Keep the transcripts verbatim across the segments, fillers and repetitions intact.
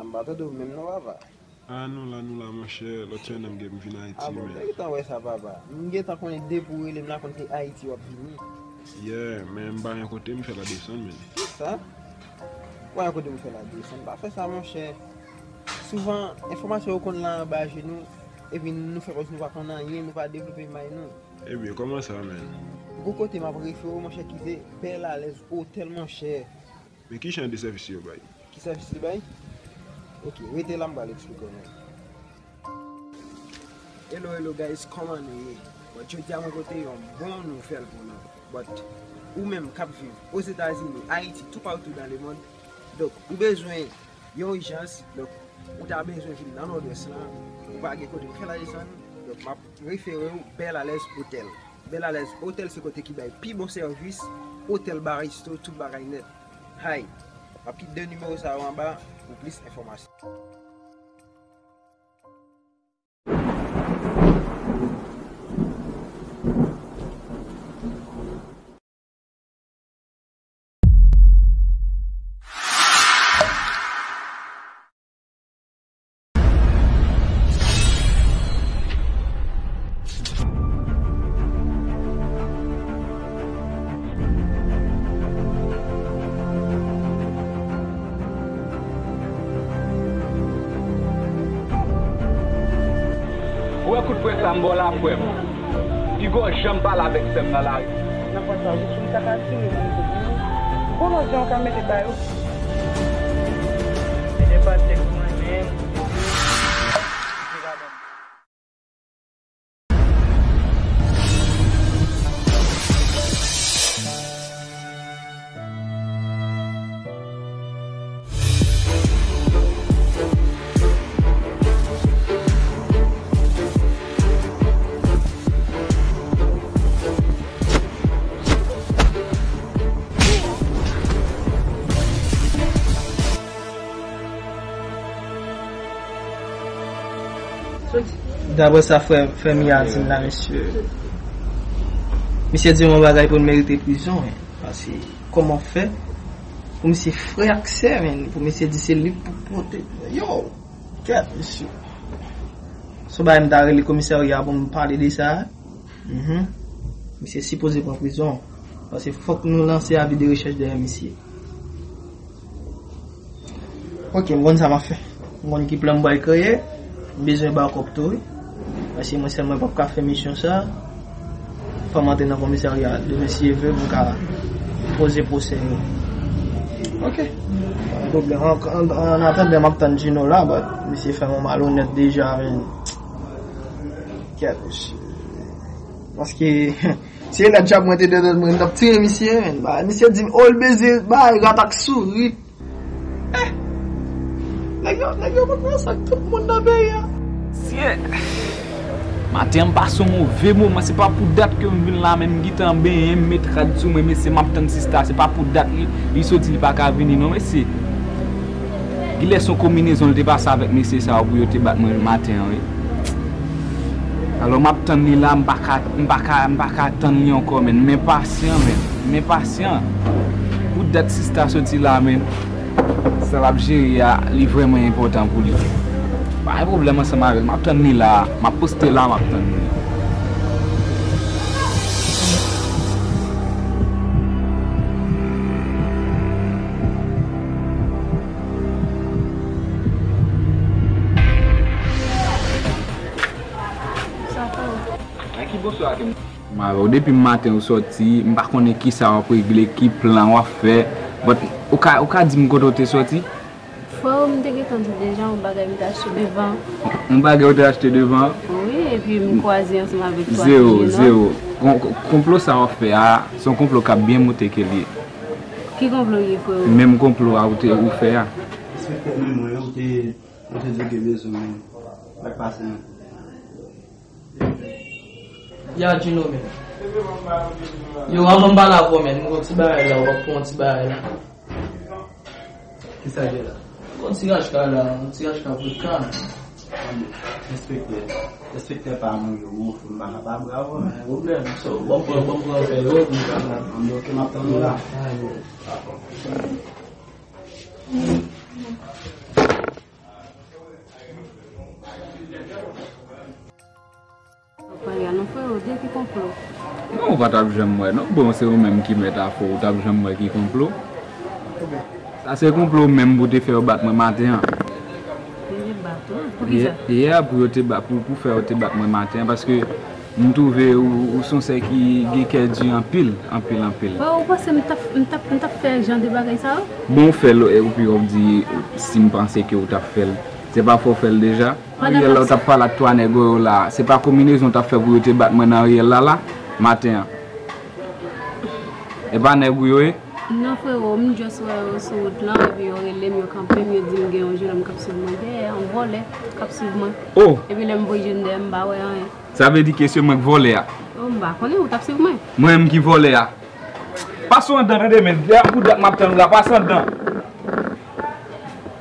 M pa tande w menm non, papa. Ah, nou la, nou la, monchè. Lòt semèn nan m gen m vin Ayiti, men. Ah bon, m te gentan wè sa, papa. M gentan konnen depi w rele m la, konn se Ayiti w ap vini. Yeah, men m pa gen kote m fè la desann, men. Kisa? Ou pa gen kote pou fè la desann? Pa fè sa, monchè. Souvan, enfòmasyon yo konn la anba je nou, epi nou fè kòmsi nou pa konn anyen, nou pa devlope may nou. Ebyen, kòman sa, men? Gwo kote m ap refere w, monchè, ki se Bèl Alèz Otèl, monchè. Men ki jan de sèvis yo bay? Ki sèvis li bay? Ok, rete la, m pral eksplike w, men. Hello, hello, guys, kòman nou ye? Bon, jodi a mwen pote yon bon nouvèl pou nou. But, ou menm k ap viv Ozetazini, Ayiti, toupatou dan lemond, donk, ou bezwen yon ijans, donk, ou ta bezwen vin nan Nòdwès lan, ou pa gen kote pou fè la desann, donk, m ap refere w Bèl Alèz Otèl. Bèl Alèz Otèl se kote ki bay pi bon sèvis, otèl, bar, resto, tout bagay nèt. Hay! M ap kite de nimewo sa yo anba pou plis enfòmasyon. Ou wè kout pwen sa m ba w la, frè m? Piga w janm pale avèk sè m nan lari. Nan pwen sa, jis pou m ta ka tire moun sou moun. Bon, lòt jan w ka mete ba yo. Mete pa tèks mwen menm. Daprè sa frè, frè Mia di m la, mesye, misye di yon bagay pou l merite prizon, men. Paske, kòman fè pou misye frè ak sè, men, pou misye di se li k pou pote. Yo! Kèt, mesye. Se yon bagay m ta rele komisarya pou m pale de sa. Mhm. Misye sipoze pran prizon. Paske fòk nou lanse avi de rechèch dèyè misye. Ok, m konn sa m ap fè. M konn ki plan m pral kreye. M bezwen ba w kòb tou, wi. Paske mwen sèl mwen p ap ka fè misyon sa. Fò m antre nan komisarya demen si Dye vle pou m ka poze pwosè yo. Ok. Pa gen pwoblèm. An, an, an atandan, m ap tann Gino la, but misye fè m yon malonèt deja, men. Kèt, mesye. Paske, si e lè djab mwen te dedan mwen, m t ap tiye misye, men. Ba, misye di m, oh, l bezwen bay rat ak sourit. Eh! Nèg yo, nèg yo konn fè sa ak tout moun nan peyi a. Sye! Maten an m pase yon move moman, se pa pou dat ke m vin la, men m gentan benyen, m met rad sou mwen, mesye, m ap tann sista, se pa pou dat li, li soti, li pa ka vini non, mesye. Genlè se yon konbinezon li te pase avèk mesye sa yo pou yo te bat mwen maten an, wi. Alò, m ap tann li la, m pa ka, m pa ka, m pa ka tann li ankò, men. M enpasyan, men. M enpasyan. Pou dat sista soti la, men. Sa l ap jere a, li vrèman enpòtan pou li. Pa gen pwoblèm ansanm avè l. M ap tann li la. M ap poste la, m ap tann li. Sa fè w? Nan ki bonswa ke m. M avè w depi maten ou sòti, m pa konnen kisa w ap regle, ki plan w ap fè. But, ou ka, ou ka di m kote w te sòti? Frè m te gentan di deja yon bagay m te achte devan. Yon bagay ou te achte devan? Wi, epi m kwaze ansanm avèk twa ti jenòm. Zewo, zewo. Kon-, kon-, konplo sa w ap fè a, se yon konplo k ap byen moute ke l ye. Ki konplo ye, frè m? Menm konplo a ou te, ou fè a. Enspektè, men mwen, ou te, ou te di w gen bezwen mwen. Sa k pase menm? Ya Gino, men. Yo, anvan m pale avè w, men, m gon ti bagay la, w ap pran yon ti bagay la. Kisa gen la? Yon ti H K la, yon ti H K pou ka. Enspektè, enspektè pa mwen, yo, ou fou, m pa kapab, bravo, men. Pa gen pwoblèm, so, bon, bon, bon, bon, fè yo, m ka la. Ann, ok, m ap tann ou la. Ah, bon. De ki konplo? Non, ou pa t ap janm wè, non. Bon, se ou menm ki mèt afè w, ou t ap janm wè ki konplo. Sa se konplo menm pou te fè yo bat mwen maten an. Pou yo te bat ou? Pou ki sa? Yè, yè, pou yo te bat, pou, pou fè yo te bat mwen maten an, paske m twouve ou, ou se yon sè ki gen kè di anpil, anpil, anpil. Wè, ou panse m t ap, m t ap, m t ap fè jan de bagay sa yo? Bon, ou fè l, epi w ap di si m panse ke ou t ap fè l. Se pa fò w fè l deja? Ariel la, ou t ap pale ak twa nèg yo la, se pa konbinezon w t ap fè pou yo te bat mwen nan Ariel la, la, maten an? E pa nèg ou yo ye? Non, frewo, m just wè yo sou wout lan, epi yo rele m, yo kanpe m, yo di m gen yon jennonm k ap swiv mwen dèyè, yon vòlè k ap swiv mwen. Oh! Epi lè m voye je m dèyè, m pa wè anyen. Sa vle di ke se mwen k vòlè a? Oh, m pa konnen, ou t ap swiv mwen. Mwen menm ki vòlè a? Pase w anndan, tande, men, lè a pou dat m ap tann ou la, pase anndan.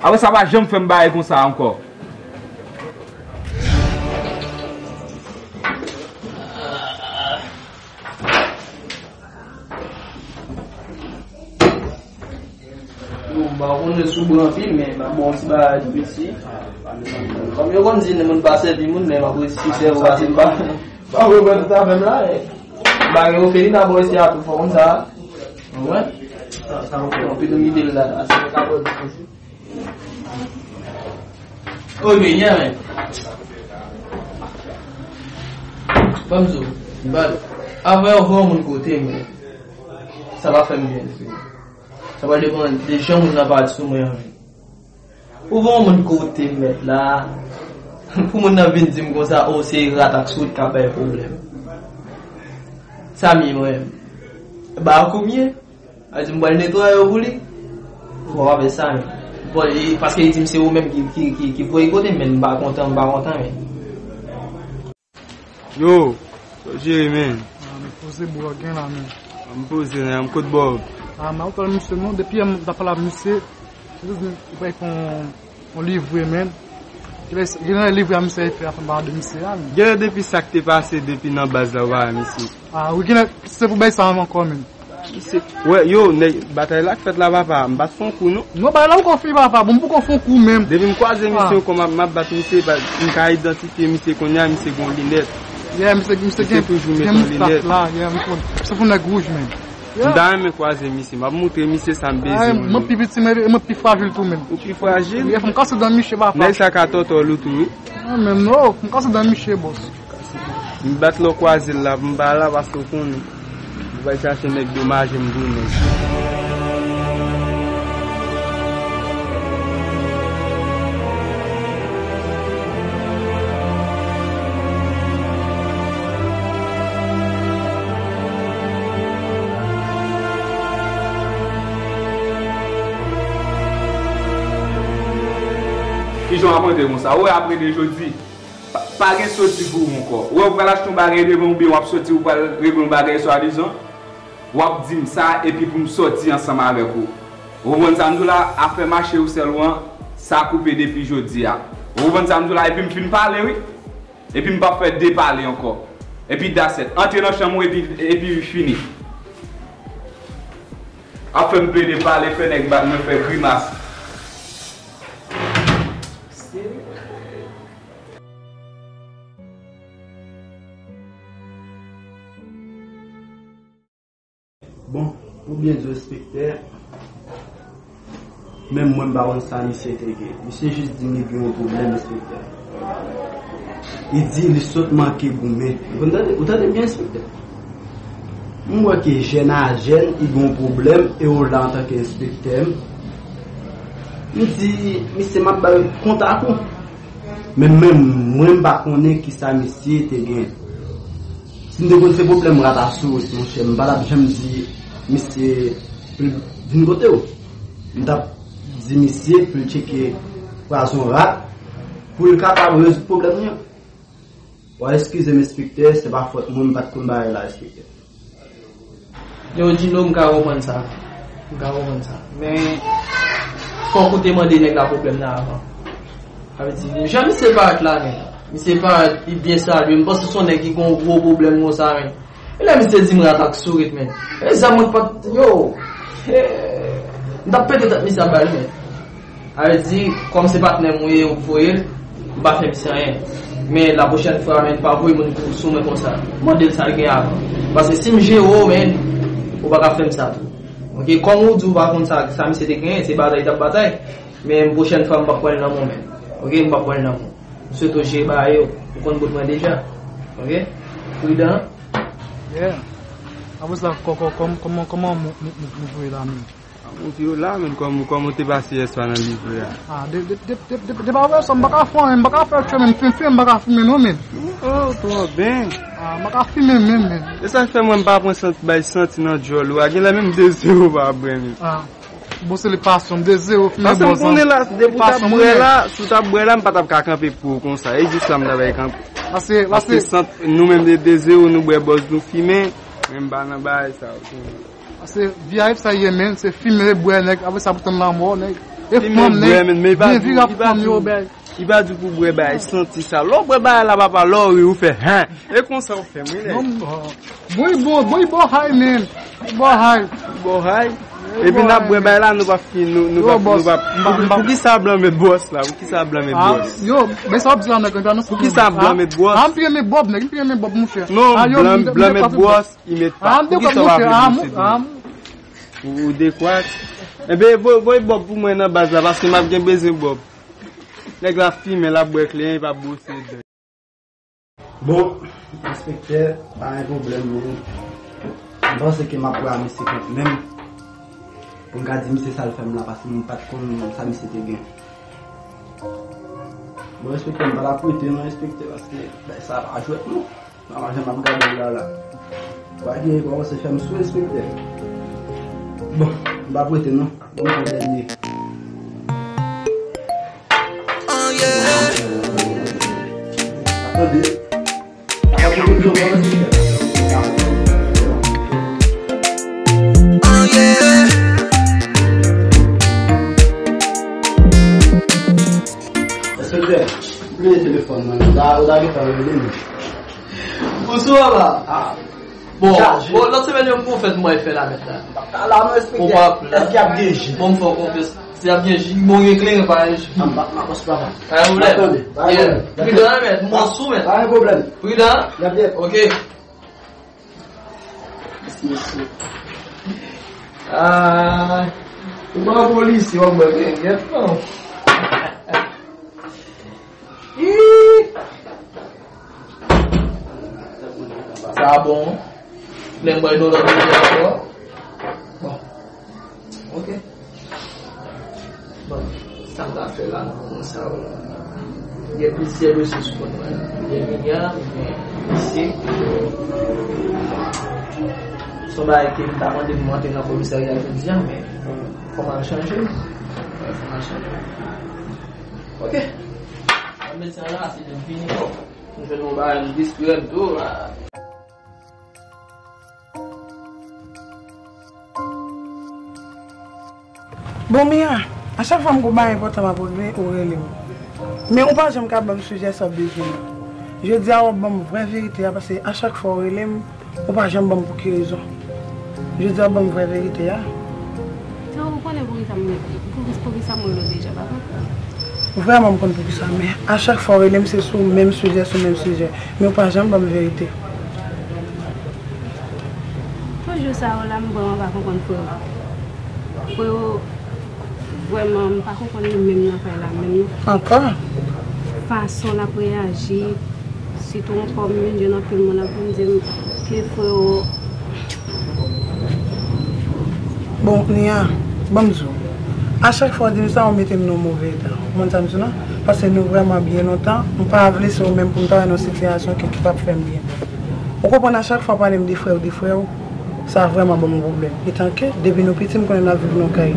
Apre sa, pa janm fè m bagay konsa ankò. Yo, m pa konnen si w bwè anpil, men m ap ba w yon ti bagay tou piti. Kòm yo konn di, moun pa sèvi moun, men m ap resi sèvi w, pase m pa, pa rekonèt tout afè m la, men bagay yo fini dabò isi a tou, fò konn sa. Ou konprann? Sa, sa, ou konprann? Ou pito kite l la, ase yo ka pran diskisyon. Oy, men, yeah, men. Ban m di w, ban, avan yo voye yon moun kote m, sa pa fè m byen ditou. Sa pral depann de jan moun nan pati sou mwen an, men. Ou voye yon moun kote m, mèt la, pou moun nan vin di m konsa, o, se rat ak sourit k ap bay pwoblèm. Sa m ye, mwen menm? Ba a kou m ye? A di m pral netwaye yo pou li. Bon, w ap fè sa, men. Bon, e, paske li di m se ou menm ki, ki, ki, ki voye kote m, men m pa kontan, m pa kontan, men. Yo, sa w jere, men? Ah, m poze bro gen la, men. M poze, men, m kot Bob? Ah, m pa konn misye non, depi yè m t ap pale ak misye, li di m li pral fè yon, yon livre, men. Genlè, genlè livre a misye fè a fè m pa de misye a, men. Genlè depi sa k te pase, depi nan baz la, ou pa wè misye. Ah, wi, genlè, se pou bay sa ankò, men. Misye, wè, yo, nèg, batay la k fèt la, papa, m pa t fè yon kou, non. Non, bagay la poko fini, papa, bon, m poko fè yon kou menm. Depi m kwaze misye ankò, m ap, m ap bat misye, pa, m ka idantifye misye kounye a, misye gen yon linèt. Yeah, misye, misye gen, toujou met yon linèt. Yeah, misye se yon nèg wouj, men. M ta renmen kwaze misye, m ap moutre misye sa m bezwen. Mwen pi piti, men mwen pi frajil tou, men. Ou pi frajil? Yeah, fò m kase dan misye, papa. Nèg sa ka tòtò l tou, wi. Non, men non, fò m kase dan misye, bòs. M bat lè w kwaze l la, m pa la paske w konnen. M pral chache nèg domaje m tounen. Kijan w ap antre konsa? Ou wè apre de jodi. Pa, pa gen soti pou ou ankò. Ou wè, ou pral achte yon bagay devan oubyen w ap soti, ou pral regle yon bagay swadizan. W ap di m sa epi pou m soti ansanm avèk ou. Ou konprann sa m di w la? Afè mache ou sèl ou an, sa koupe depi jodi a. Ou konprann sa m di w la? Epi m fin pale, wi. Epi m p ap fè de pale ankò. Epi that's it. Antre nan chanm ou epi, epi fini. Ap fè m plede pale, fè nèg bat mwen, fè grimas. Bon, pou byen di w, enspektè, menm mwen m pa konn sa misye te gen. Misye jis di m li gen yon pwoblèm, enspektè. Li di li sot manke goumen. Ou konn tande, ou tande byen, enspektè? M wè ke jèn a jèn, li gen yon pwoblèm, e w la antanke enspektè m. M di, misye, m ap bay kontak ou. Men menm mwen, m pa konnen kisa misye te gen. Si m te konn se pwoblèm rat a sourit, monchè, m pa t ap janm di misye pou l vin kote w. M t ap di misye pou l tcheke pwazon rat, pou l kapab rezoud pwoblèm li an. W a eskize m, enspektè, se pa fòt mwen, m pa t konn bagay la, enspektè. Yo, Djino, m ka konprann sa. M ka konprann sa. Men, fòk ou te mande nèg la pwoblèm nan avan. Sa vle di, jan misye parèt la, men. Misye parèt, li byen salye. M panse se yon nèg ki gen yon gwo pwoblèm konsa, men. E lè misye di m rat ak sourit, men. E zam mwen k pa t, yo. M t ap pete tèt misye ap ba li, men. Sa vle di, kòm se patnè m ou ye, ou k voye l, m pa fè misye anyen. Men la pwochèn fwa, men, pa voye moun pou, sou mwen konsa. Mande l sa l gen avan. Paske si m jere w, men, ou pa ka fè m sa tou. Oke, kòm ou di w pa konn sa, sa misye te genyen, se batay l t ap batay. Men pwochèn fwa, m p ap pran l nan men w, men. Oke, m p ap pran l nan men w. M swete w jere bagay yo. Ou konn bout mwen deja. Oke? Pridan. Yeah. Apre sa, kò-, kò-, kòm-, kòman, kòman mou-, mou-, mou-, mou voye la menm? Mouvi yo la, men kòm, kòm ou te pase yèswa nan livre a. Ah, de, de, de, de, de, de pa vre sa, m pa ka fè anyen, m pa ka fè tchwe, men m fin, fin, m pa ka fimen non, men. Oh, twò byen. Ah, m pa ka fimen menm, men. E sa k fè mwen m pa pran santi, bay santi nan djòl ou a. Genlè menm de zewo pa bwè menm. Ah. Bon, se li pasyon, de zewo fimen bòz. Paske m konnen la, depi w t ap bwè la, si w t ap bwè la, m pa t ap ka kanpe pou ou konsa. E jis la m ta bay kanpe. Paske, paske sant, nou menm de, de zewo, nou bwè bòz, nou fimen, men m pa nan bagay sa yo. Paske V I P sa ye, men, se fimen, bwè, nèg, apre sa pou tann lanmò, nèg. E fanm, nèg, byen vire ap fanm yo, bèl. Li pa di pou bwè bay santi sa. Lè w bwè bay la, papa, lè w ri, ou fè, hen. E konsa w fè m, wi, nèg. Bon, bon, bon, bon, hay, men. Bon, hay. Bon, hay. Epi n ap bwè bay la, nou p ap fin, nou, nou p ap, nou p ap. Pou, pou ki sa blan met bwòs la? Pou ki sa blan met bwòs? Yo, men sa w ap di la, nèg, annou. Pou ki sa blan met bwòs? Ah, m pi renmen bòb, nèg, m pi renmen bòb, monchè. Non, blan, blan met bwòs. Li met pa. Pou ki sa w ap met bwòs? Ou, ou dekwat. Enben, voye, voye bòb pou mwen nan baz la, paske m ap gen bezwen bòb. Nèg la fimen, l ap bwè kleren, li pa bwose dan. Bon, enspektè, pa gen pwoblèm, men m panse ke m ap pran misye kont menm. Pou m ka di misye sa l fè m la, paske m pa t konn sa misye te gen. Bon, enspektè, m pa t ap prete non, enspektè, paske bagay sa pa jwèt non. Nan manjan m ap gade w la la. Bagay yo kòmanse fè m sou, enspektè. Bon, m pa prete non. Bon, m pran dènye. Tande. Enspektè, bliye telefòn mwen. Ou ta, ou ta gentan rele m. Bonswa, papa. Ah. Bon, bon, lòt semèn yo, m gon fèt mwen fè la mèt la. M p ap ka la non, enspektè. Ou p ap la. Èske y ap gen ji? Bon, m fè w konfyans. Si y ap gen ji, bon, gen kleren pa gen ji. Ah, m pa, m pa, papa. Pa gen pwoblèm. Pridan, mèt, m sou, mèt. Pa gen pwoblèm. Pridan. Y ap gen. Oke. Mèsi, mèsi. Ah, ou pa polisye, w ap mwen gen, gen, non. Ih! Sa bon. Lè m bay do lòt kote ankò. Bon. Ok. Bon. Sa m ta fè la nan moman sa yo. Gen plizyè dosye sou kont mwen. Gen milyar, gen dosye. Se yon bagay ke m ta mande pou m antre nan komisarya jodi a, men fò m al chanje. Fò m al chanje. Ok. Mwen met sa la, se lè m vini, bon. M jwenn yon bagay, m distrè m tou. Ah. Bon, Mia, a chak fwa m gon bagay enpòtan m ap regle, ou rele m. Men ou pa janm ka ban m sijè sa w bezwen an. Jodi a, w ap ban m vrè verite a, paske a chak fwa w rele m, ou pa janm ban m pou ki rezon. Jodi a, w ap ban m vrè verite a. Teo, ou konnen poukisa m, pou, poukisa m rele w deja, papa? Vrèman, m konn poukisa, men a chak fwa w rele m, se sou menm sijè, sou menm sijè. Men ou pa janm ban m verite. Tout jou sa yo la, m vrèman pa konprann frè w. Frè w, vrèman, m pa konprann li menm nan kay la menm non. Ankò? Fason l ap reyaji, sitou ankò m vin jwenn anpil moun ap vin di m ke frè w. Bon, Nia, ban m di w. A chak fwa w di m sa, ou mete m nan yon move eta. Ou konprann sa m di w la? Paske nou vrèman byen lontan, m pa vle se ou menm pou m ta wè nan yon sitiyasyon ke ki p ap fè m byen. Ou konprann, a chak fwa w pale m de frè w, de frè w, sa vrèman ban m yon pwoblèm. Etanke, depi nou piti, m konnen n ap viv nan yon kay.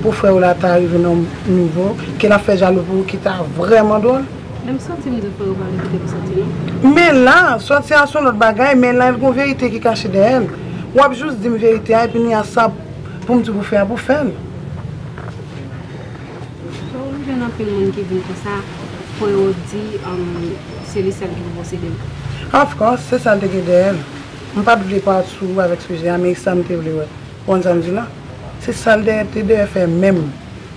Pou frè w la ta rive nan yon nivo, ke l ap fè jalou pou ou, ki ta vrèman dwòl. Lè m soti, m di frè w pa vle kite m soti, non. Men la, sòti a se yon lòt bagay, men la, l gon verite ki kache dèyè l. W ap jis di m verite a, epi ni a sa pou m di w pou fè a, pou fè l. Frè w, m jwenn anpil moun ki vin konsa, frè w di, um, se li sèl ki pou posede m. Of course, se sa l te gen dèyè l. M pa t vle pati sou avèk sijè a, men sa m te vle wè. Ou konn sa m di la? Se sa l dèyè, te dèyè fè menm.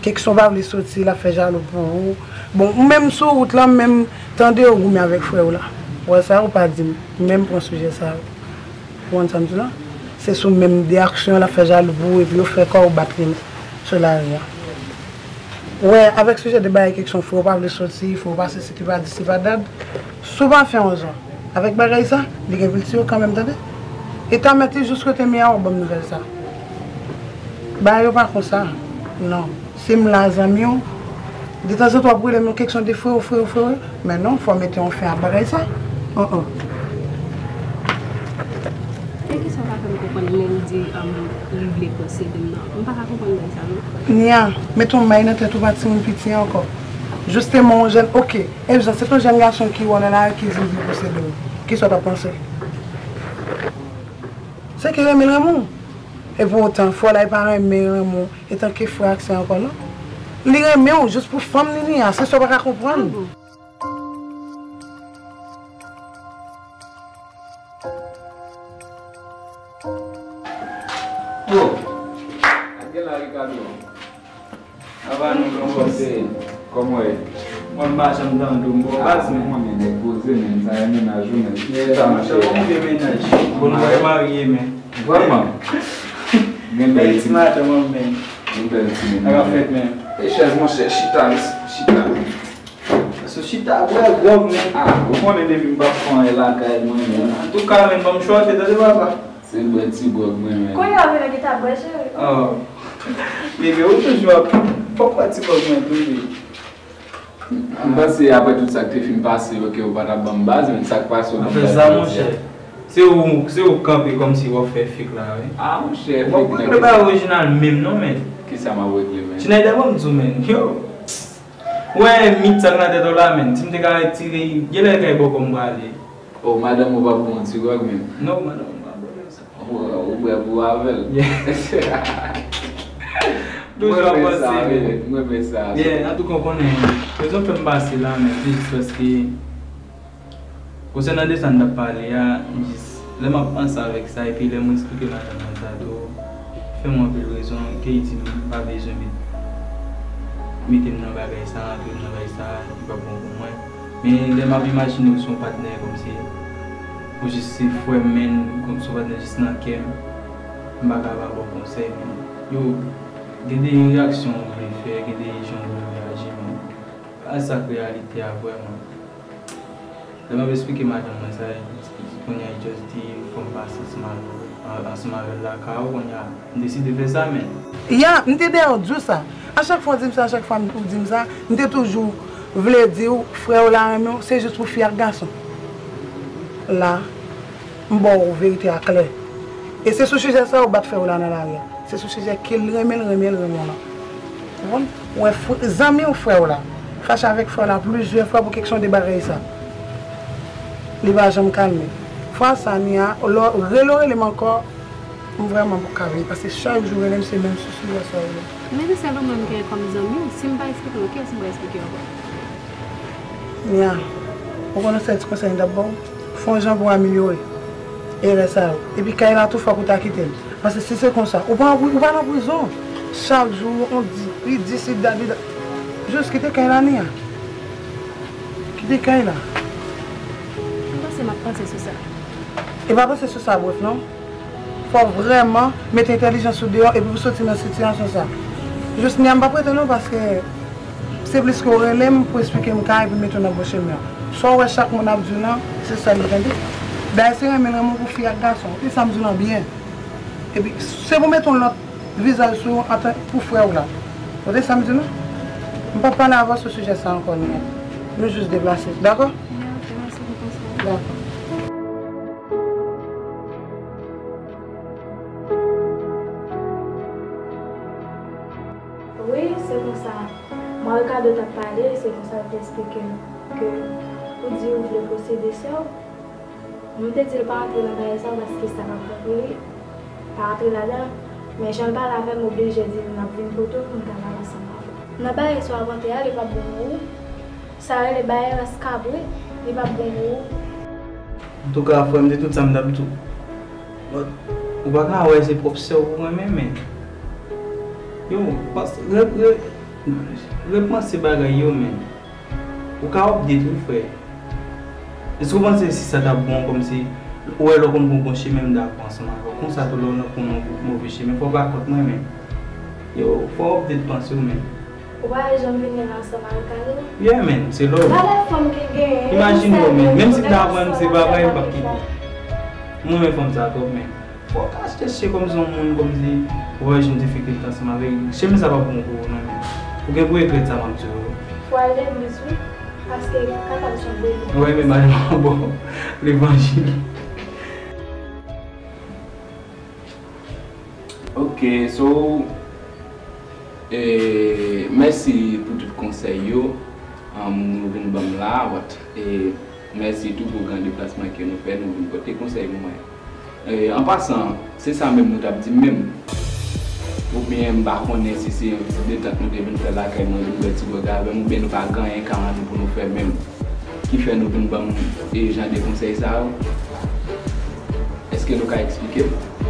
Keksyon pa vle soti, l ap fè jalou pou ou. Bon, ou menm sou wout lan, menm tande yo goumen avèk frè w la. Ou wè sa, ou pa di m. Menm pran sijè sa yo. Ou konprann sa m di w la? Se sou menm de aksyon l ap fè jalou pou ou, epi yo fè kò yo bat li sou lari a. Ou wè, avèk sijè de bagay keksyon frè w pa vle soti, frè w pa sesi, ki pa di, se pa dat, si w pa fè yon jan avèk bagay sa, li gen vilti yo kanmenm, tande. E ta mèt li jis kote m ye a, w ap ban m nouvèl sa. Bagay yo pa konsa. Non. Si m la, zanmi w, detanzantan w ap rele m yon keksyon de frè w, frè w, frè w. Men non, fò w mete yon fen a bagay sa. Oh, oh. E kisa w pa fè m konprann lè l di um, li vle posede m nan? M pa ka konprann bagay sa non. Nia, mete yon may nan tèt ou, pa timoun piti ankò. Jisteman, yon jèn, oke. Ebyen, se t yon jèn gason ki wè w nan lari ki di l vle posede w. Kisa w t ap panse? Se ke renmen l renmen w. E pou otan, frè w la, li pa renmen renmen w etanke frè ak sè ankò non. Li renmen w jis pou fanm li ni a, se sa w pa ka konprann. Oh! Ak gen la Ricardo. Ava nou bon bòs. Kòman w ye? Mwen m pa janm tande w, m bon baz men. Mwen men nèg poze men, sa e mennaj ou men. Sa m chè. Okipe mennaj. Bon nou pa marye men. Vrèman. Gen bèl ti madanm an men. Gen bèl ti mennaj. Sa k ap fèt men. E chèz monchè, chita, chita. Sou chita bwè gròg men. Ah, ou konnen depi m p ap fè anyen lakay mwen men. Antouka men, ban m chòte tande papa. Se bwè ti gwòg mwen menm. Kounye a w vin nan kita bwè cheri. Oh. Bebe, ou toujou ap fòk wè ti gwòg mwen tou wi. M panse apre tout sa k te fin pase yo ke ou pa t ap ban m baz, men sa k pase w ban m baz jodi a. Se ou, se ou kanpe kòmsi w ap fè fake la wi. Ah monchè, fake nan kisa? Ou pa regle bagay orijinal menm non men. Kisa m ap regle men? Tinaida ban m di w men. Yo. Ou wè mit sa k nan tèt ou la men. Si m te ka retire, genlè l kay bò kò m prale. Oh, madanm ou pa pou yon ti gwòg menm? Non, madanm mwen pa pwoblèm sa. Ou bwè pou avè l. Toujou ap panse. Mwen renmen sa. Yeah, antouka w konnen, rezon k fè m pase la, men se jis paske konsènan de sa n t ap pale a, m jis, lè m ap panse avèk sa, epi lè m eksplike madanm mwen sa tou, fè m anpil rezon, ke li di m pa bezwen met, mete m nan bagay sa, antre m nan bagay sa, li p ap bon pou mwen. Men lè m ap imajine w se yon patnè kòmsi, ou jis se frè m, men kòmsi yon patnè jis nan kè m, m pa ka pa ba w konsèy, men yo, gen de reyaksyon ou vle fè, gen de jan ou vle reyaji, men pa sa k reyalite a vrèman. Lè m ap eksplike madanm mwen sa, kounye a li just di fò m pase ansanm avè w, ansanm avè l lakay ou, kounye a m deside fè sa, men. Ya, m te dèyè w di w sa. A chak fwa w di m sa, a chak fwa ou di m sa, m te toujou vle di w, frè w la renmen w, se jis pou fi ak gason. La, m ba w verite a klè. E se sou sijè sa yo bat frè w la nan lari a. Se sou sijè ke l renmen l, renmen l, renmen w lan. Ou konprann? Ou wè zanmi w frè w la fache avèk frè w la plizyè fwa pou keksyon de bagay sa. Li pa janm kalme. Fwa sa, Nia, lè w rele w rele m ankò, m vrèman p ap ka vini, paske chak jou w rele m se menm sou sijè sa w ye. Men se sèl ou menm m gen kòm zanmi, si m pa eksplike w, kiyès m pral eksplike ankò? Nia, ou konnen sèl ti konsèy m t ap ba w? Fè yon jan pou w amelyore erè sa yo. Epi kay la tou fòk ou ta kite l. Paske si se konsa, ou pa, ou pa nan prizon. Chak jou, on di, li di si dat, li dat. Jis kite kay la, Nia. Kite kay la. M panse m ap panse sou sa. E pa panse sou sa, bref, non. Fò w vrèman mete entèlijans ou deyò epi pou soti nan sitiyasyon sa. Jis Nia, m p ap rete non, paske se plis ke w rele m pou eksplike m ka epi mete w nan bon chemen an. Sa w wè chak moun ap di w lan, se sa l ye, tande. Dayè se renmen l renmen w pou fi ak gason. Epi sa m di w lan byen. Epi se pou mete yon lòt vizaj sou ou antan pou frè w la. Tande sa m di w lan? M p ap pale avè w sou sijè sa ankò, Nia. Nou jis deplase, dakò? Dakò. Wi, se konsa. Mwen Ricardo t ap pale, se konsa l te eksplike m ke ou di ou vle posede sè w. Mwen te di l pa antre nan bagay sa paske sa p ap bon pou li, pa antre ladan l. Men jan l pale avè m, m oblije di l n ap vin kote w pou n ka pale ansanm avè w. Nan bagay sa w ap antre a, li p ap bon pou ou. Sa rele bagay ras kabrit, li p ap bon pou ou. Antouka, frè m, se tout sa m t ap di w. But, ou pa ka wè se pwòp sè w ou renmen, men. Yo, pas, re, re, Repanse bagay yo, men. Ou ka update wi, frè. Èske w panse si sa t ap bon, kòmsi ou wè lè w konn pran bon chemen, m dakò ansanm avè w. Konsa tou, lè w nan pran yon move chemen, fò w pa kont mwen, men. Yo, fò w update panse w, men. Ou pa wè jan m vin nan ansanm avèk Carlo? Yeah, man, se love. Valè fanm ki genyen, imajine w, man, menm si m ta pran se pa bagay, m p ap kite. Mwen renmen fanm sa twòp, man. Fò w ka achte che kòmsi yon moun, kòmsi ou wè jan difikilte ansanm avèk li. Chemiz sa pa bon pou ou non, man. Ou gen pou regrèt sa m ap di w yo. Fò al legliz wi, paske kaka m janbe li. Wi, men malman bon levanjil. Ok, so, eh, mèsi pou tout konsèy yo, um, nou vin ban m la, but, eh, mèsi tou pou gran deplasman ke nou fè, nou vin pote konsèy pou mwen. Eh, an pasan, se sa menm nou t ap di m menm. Oubyen m pa konnen si se yon vizit de tant nou te vin fè lakay mwen, vin bwè ti gwòg avè m, oubyen nou pa gen anyen ka rann nou pou nou fè menm. Ki fè nou vin ban m, eh, jan de konsèy sa yo? Èske nou ka eksplike m?